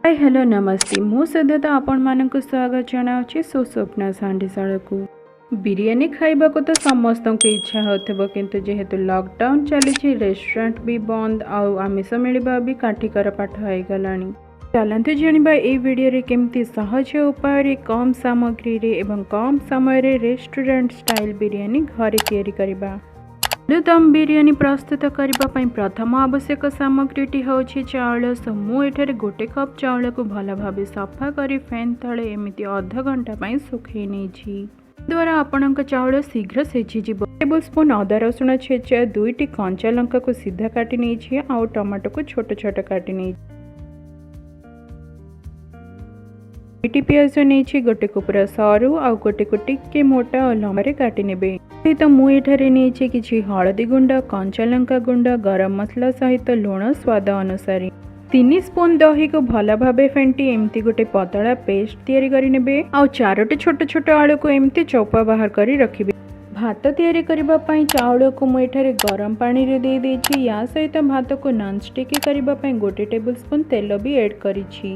High, hello, ନମସ୍ତେ। ମୁଁ ସୁଦତ୍ତା ଆପଣମାନଙ୍କୁ ସ୍ୱାଗତ ଜଣାଉଛି ସୁସ୍ୱପ୍ନ ହାଣ୍ଡିଶାଳକୁ। ବିରିୟାନୀ ଖାଇବାକୁ ତ ସମସ୍ତଙ୍କୁ ଇଚ୍ଛା ହେଉଥିବ, କିନ୍ତୁ ଯେହେତୁ ଲକଡାଉନ୍ ଚାଲିଛି, ରେଷ୍ଟୁରାଣ୍ଟ ବି ବନ୍ଦ ଆଉ ଆମିଷ ମିଳିବା ବି କାଠିକର ପାଠ ହେଇଗଲାଣି। ଚାଲନ୍ତୁ ଜାଣିବା ଏଇ ଭିଡ଼ିଓରେ କେମିତି ସହଜ ଉପାୟରେ, କମ୍ ସାମଗ୍ରୀରେ ଏବଂ କମ୍ ସମୟରେ ରେଷ୍ଟୁରାଣ୍ଟ ଷ୍ଟାଇଲ୍ ବିରିୟାନୀ ଘରେ ତିଆରି କରିବା। ଆଲୁ ଦମ୍ ବିରିୟାନୀ ପ୍ରସ୍ତୁତ କରିବା ପାଇଁ ପ୍ରଥମ ଆବଶ୍ୟକ ସାମଗ୍ରୀଟି ହେଉଛି ଚାଉଳ। ସୋ ମୁଁ ଏଠାରେ 1 କପ୍ ଚାଉଳକୁ ଭଲ ଭାବେ ସଫା କରି ଫ୍ୟାନ୍ ତଳେ ଏମିତି ଅଧ ଘଣ୍ଟା ପାଇଁ ଶୁଖେଇ ନେଇଛି। ଦ୍ୱାରା ଆପଣଙ୍କ ଚାଉଳ ଶୀଘ୍ର ସିଝିଯିବ। ଟେବୁଲ୍ ସ୍ପୁନ୍ ଅଦା ରସୁଣ ଛେଚା, ଦୁଇଟି କଞ୍ଚା ଲଙ୍କାକୁ ସିଧା କାଟି ନେଇଛି ଆଉ ଟମାଟୋକୁ ଛୋଟ ଛୋଟ କାଟି ନେଇଛି। ଦୁଇଟି ପିଆଜ ନେଇଛି, ଗୋଟେକୁ ପୁରା ସରୁ ଆଉ ଗୋଟେକୁ ଟିକେ ମୋଟା ଆଉ ଲମ୍ବାରେ କାଟି ନେବେ। ସହିତ ମୁଁ ଏଠାରେ ନେଇଛି କିଛି ହଳଦୀ ଗୁଣ୍ଡ, କଞ୍ଚା ଲଙ୍କା ଗୁଣ୍ଡ, ଗରମ ମସଲା ସହିତ ଲୁଣ ସ୍ୱାଦ ଅନୁସାରେ। 3 ସ୍ପୁନ୍ ଦହିକୁ ଭଲ ଭାବେ ଫେଣ୍ଟି ଏମିତି ଗୋଟେ ପତଳା ପେଷ୍ଟ ତିଆରି କରିନେବେ ଆଉ ଚାରୋଟି ଛୋଟ ଛୋଟ ଆଳୁକୁ ଏମିତି ଚୋପା ବାହାର କରି ରଖିବେ। ଭାତ ତିଆରି କରିବା ପାଇଁ ଚାଉଳକୁ ମୁଁ ଏଠାରେ ଗରମ ପାଣିରେ ଦେଇଦେଇଛି। ୟା ସହିତ ଭାତକୁ ନନ୍ଷ୍ଟିକି କରିବା ପାଇଁ 1 ଟେବୁଲ୍ ସ୍ପୁନ୍ ତେଲ ବି ଏଡ଼୍ କରିଛି।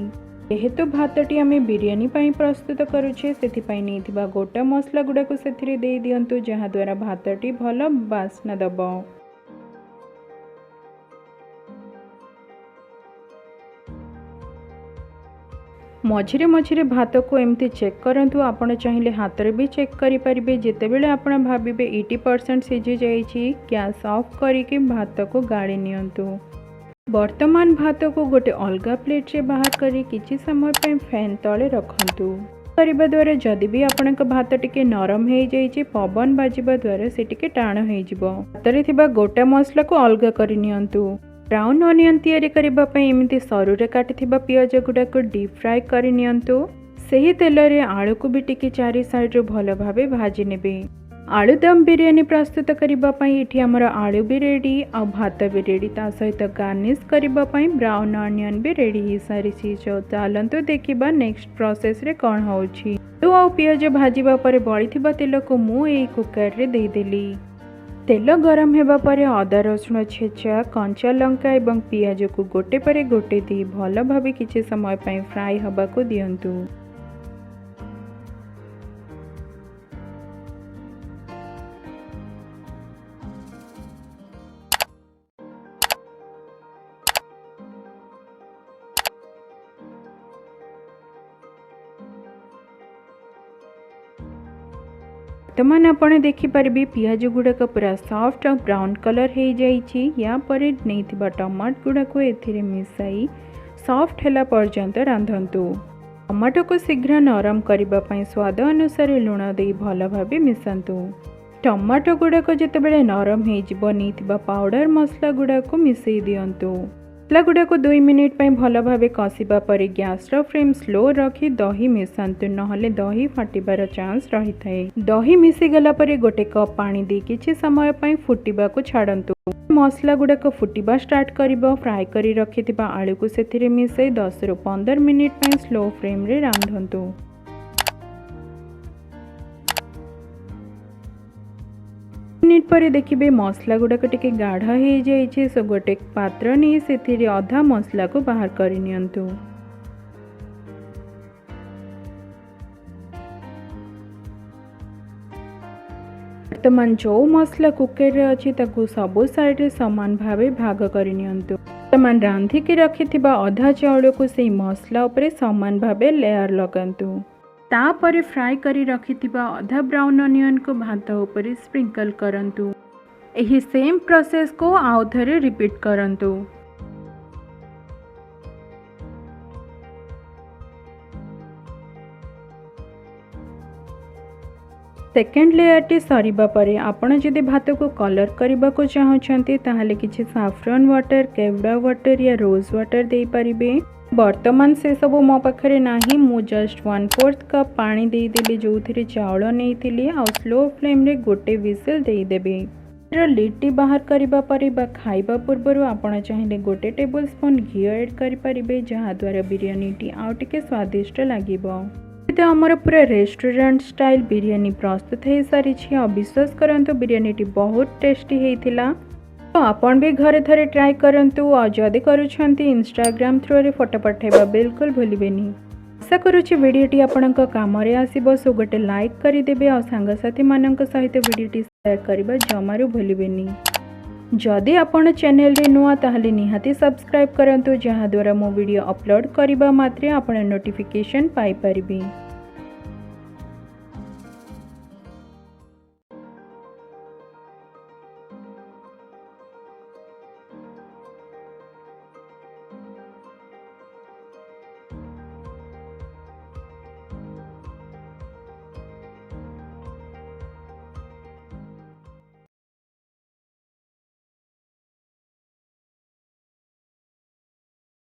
ଯେହେତୁ ଭାତଟି ଆମେ ବିରିୟାନୀ ପାଇଁ ପ୍ରସ୍ତୁତ କରୁଛେ, ସେଥିପାଇଁ ନେଇଥିବା ଗୋଟା ମସଲା ଗୁଡ଼ାକୁ ସେଥିରେ ଦେଇ ଦିଅନ୍ତୁ, ଯାହାଦ୍ୱାରା ଭାତଟି ଭଲ ବାସ୍ନା ଦେବ। ମଝିରେ ମଝିରେ ଭାତକୁ ଏମିତି ଚେକ୍ କରନ୍ତୁ। ଆପଣ ଚାହିଁଲେ ହାତରେ ବି ଚେକ୍ କରିପାରିବେ। ଯେତେବେଳେ ଆପଣ ଭାବିବେ 80% ସିଝି ଯାଇଛି, ଗ୍ୟାସ୍ ଅଫ୍ କରିକି ଭାତକୁ ଗାଳି ନିଅନ୍ତୁ। ବର୍ତ୍ତମାନ ଭାତକୁ ଗୋଟେ ଅଲଗା ପ୍ଲେଟ୍ରେ ବାହାର କରି କିଛି ସମୟ ପାଇଁ ଫ୍ୟାନ୍ ତଳେ ରଖନ୍ତୁ। କରିବା ଦ୍ୱାରା ଯଦି ବି ଆପଣଙ୍କ ଭାତ ଟିକେ ନରମ ହେଇଯାଇଛି, ପବନ ବାଜିବା ଦ୍ୱାରା ସେ ଟିକେ ଟାଣ ହେଇଯିବ। ଭାତରେ ଥିବା ଗୋଟା ମସଲାକୁ ଅଲଗା କରି ନିଅନ୍ତୁ। ବ୍ରାଉନ୍ ଅନିଅନ୍ ତିଆରି କରିବା ପାଇଁ ଏମିତି ସରୁରେ କାଟିଥିବା ପିଆଜ ଗୁଡ଼ାକୁ ଡିପ୍ ଫ୍ରାଏ କରି ନିଅନ୍ତୁ। ସେହି ତେଲରେ ଆଳୁକୁ ବି ଟିକେ ଚାରି ସାଇଡ଼ରୁ ଭଲ ଭାବେ ଭାଜି ନେବେ। ଆଳୁ ଦମ୍ ବିରିୟାନୀ ପ୍ରସ୍ତୁତ କରିବା ପାଇଁ ଏଠି ଆମର ଆଳୁ ବି ରେଡ଼ି ଆଉ ଭାତ ବି ରେଡ଼ି, ତା ସହିତ ଗାର୍ନିଶ୍ କରିବା ପାଇଁ ବ୍ରାଉନ୍ ଅନିଅନ୍ ବି ରେଡ଼ି ହେଇସାରିଛି। ସୋ ଚାଲନ୍ତୁ ଦେଖିବା ନେକ୍ସଟ ପ୍ରୋସେସ୍ରେ କ'ଣ ହେଉଛି। ଆଳୁ ଆଉ ପିଆଜ ଭାଜିବା ପରେ ବଳିଥିବା ତେଲକୁ ମୁଁ ଏଇ କୁକରରେ ଦେଇଦେଲି। ତେଲ ଗରମ ହେବା ପରେ ଅଦା ରସୁଣ ଛେଚା, କଞ୍ଚା ଲଙ୍କା ଏବଂ ପିଆଜକୁ ଗୋଟେ ପରେ ଗୋଟେ ଦେଇ ଭଲ ଭାବେ କିଛି ସମୟ ପାଇଁ ଫ୍ରାଏ ହେବାକୁ ଦିଅନ୍ତୁ। ବର୍ତ୍ତମାନ ଆପଣ ଦେଖିପାରିବେ, ପିଆଜ ଗୁଡ଼ାକ ପୁରା ସଫ୍ଟ ଆଉ ବ୍ରାଉନ୍ କଲର୍ ହେଇଯାଇଛି। ୟା ପରେ ନେଇଥିବା ଟମାଟୋ ଗୁଡ଼ାକୁ ଏଥିରେ ମିଶାଇ ସଫ୍ଟ ହେଲା ପର୍ଯ୍ୟନ୍ତ ରାନ୍ଧନ୍ତୁ। ଟମାଟୋକୁ ଶୀଘ୍ର ନରମ କରିବା ପାଇଁ ସ୍ୱାଦ ଅନୁସାରେ ଲୁଣ ଦେଇ ଭଲ ଭାବେ ମିଶାନ୍ତୁ। ଟମାଟୋ ଗୁଡ଼ାକ ଯେତେବେଳେ ନରମ ହେଇଯିବ, ନେଇଥିବା ପାଉଡ଼ର ମସଲା ଗୁଡ଼ାକୁ ମିଶାଇ ଦିଅନ୍ତୁ। ମସଲା ଗୁଡ଼ାକୁ 2 ମିନିଟ୍ ପାଇଁ ଭଲ ଭାବେ କଷିବା ପରେ ଗ୍ୟାସ୍ର ଫ୍ଲେମ୍ ସ୍ଲୋ ରଖି ଦହି ମିଶାନ୍ତୁ, ନହେଲେ ଦହି ଫାଟିବାର ଚାନ୍ସ ରହିଥାଏ। ଦହି ମିଶିଗଲା ପରେ 1 କପ୍ ପାଣି ଦେଇ କିଛି ସମୟ ପାଇଁ ଫୁଟିବାକୁ ଛାଡ଼ନ୍ତୁ। ମସଲା ଗୁଡ଼ାକ ଫୁଟିବା ଷ୍ଟାର୍ଟ କରିବ, ଫ୍ରାଏ କରି ରଖିଥିବା ଆଳୁକୁ ସେଥିରେ ମିଶାଇ 10ରୁ 15 ମିନିଟ୍ ପାଇଁ ସ୍ଲୋ ଫ୍ଲେମ୍ରେ ରାନ୍ଧନ୍ତୁ। ମିନିଟ୍ ପରେ ଦେଖିବେ, ମସଲା ଗୁଡ଼ାକ ଟିକେ ଗାଢ଼ ହେଇଯାଇଛି। ସୋ ଗୋଟେ ପାତ୍ର ନେଇ ସେଥିରେ ଅଧା ମସଲାକୁ ବାହାର କରି ନିଅନ୍ତୁ। ବର୍ତ୍ତମାନ ଯେଉଁ ମସଲା କୁକରରେ ଅଛି, ତାକୁ ସବୁ ସାଇଡ଼ରେ ସମାନ ଭାବେ ଭାଗ କରି ନିଅନ୍ତୁ। ବର୍ତ୍ତମାନ ରାନ୍ଧିକି ରଖିଥିବା ଅଧା ଚାଉଳକୁ ସେଇ ମସଲା ଉପରେ ସମାନ ଭାବେ ଲେୟାର ଲଗାନ୍ତୁ। ତାପରେ ଫ୍ରାଏ କରି ରଖିଥିବା ଅଧା ବ୍ରାଉନ୍ ଅନିଅନ୍କୁ ଭାତ ଉପରେ ସ୍ପ୍ରିଙ୍କଲ୍ କରନ୍ତୁ। ଏହି ସେମ୍ ପ୍ରୋସେସ୍କୁ ଆଉ ଥରେ ରିପିଟ୍ କରନ୍ତୁ। ସେକେଣ୍ଡ ଲେୟାରଟି ସରିବା ପରେ ଆପଣ ଯଦି ଭାତକୁ କଲର୍ କରିବାକୁ ଚାହୁଁଛନ୍ତି, ତାହେଲେ କିଛି ସାଫ୍ରନ୍ ୱାଟର୍, କେୱଡ଼ା ୱାଟର୍ ୟା ରୋଜ୍ ୱାଟର୍ ଦେଇପାରିବେ। ବର୍ତ୍ତମାନ ସେସବୁ ମୋ ପାଖରେ ନାହିଁ। ମୁଁ ଜଷ୍ଟ 1/4 କପ୍ ପାଣି ଦେଇଦେଲି, ଯେଉଁଥିରେ ଚାଉଳ ନେଇଥିଲି, ଆଉ ସ୍ଲୋ ଫ୍ଲେମ୍ରେ ଗୋଟେ ହ୍ୱିସିଲ୍ ଦେଇଦେବି। ଲିଡ୍ଟି ବାହାର କରିବା ପରେ ବା ଖାଇବା ପୂର୍ବରୁ ଆପଣ ଚାହିଁଲେ 1 ଟେବୁଲ୍ ସ୍ପୁନ୍ ଘିଅ ଏଡ଼୍ କରିପାରିବେ, ଯାହାଦ୍ୱାରା ବିରିୟାନୀଟି ଆଉ ଟିକେ ସ୍ୱାଦିଷ୍ଟ ଲାଗିବ। ତ ଆମର ପୁରା ରେଷ୍ଟୁରାଣ୍ଟ ଷ୍ଟାଇଲ୍ ବିରିୟାନୀ ପ୍ରସ୍ତୁତ ହେଇସାରିଛି। ଆଉ ବିଶ୍ୱାସ କରନ୍ତୁ, ବିରିୟାନୀଟି ବହୁତ ଟେଷ୍ଟି ହେଇଥିଲା। ଆପଣ ବି ଘରେ ଥରେ ଟ୍ରାଏ କରନ୍ତୁ ଆଉ ଯଦି କରୁଛନ୍ତି, ଇନଷ୍ଟାଗ୍ରାମ ଥ୍ରୁରେ ଫଟୋ ପଠାଇବା ବିଲକୁଲ ଭୁଲିବେନି। ଆଶା କରୁଛି ଭିଡ଼ିଓଟି ଆପଣଙ୍କ କାମରେ ଆସିବ। ସୋ ଗୋଟେ ଲାଇକ୍ କରିଦେବେ ଆଉ ସାଙ୍ଗସାଥିମାନଙ୍କ ସହିତ ଭିଡ଼ିଓଟି ସେୟାର କରିବା ଜମାରୁ ଭୁଲିବେନି। ଯଦି ଆପଣ ଚ୍ୟାନେଲରେ ନୂଆ, ତାହେଲେ ନିହାତି ସବସ୍କ୍ରାଇବ୍ କରନ୍ତୁ, ଯାହାଦ୍ୱାରା ମୁଁ ଭିଡ଼ିଓ ଅପଲୋଡ଼ କରିବା ମାତ୍ରେ ଆପଣ ନୋଟିଫିକେସନ୍ ପାଇପାରିବେ।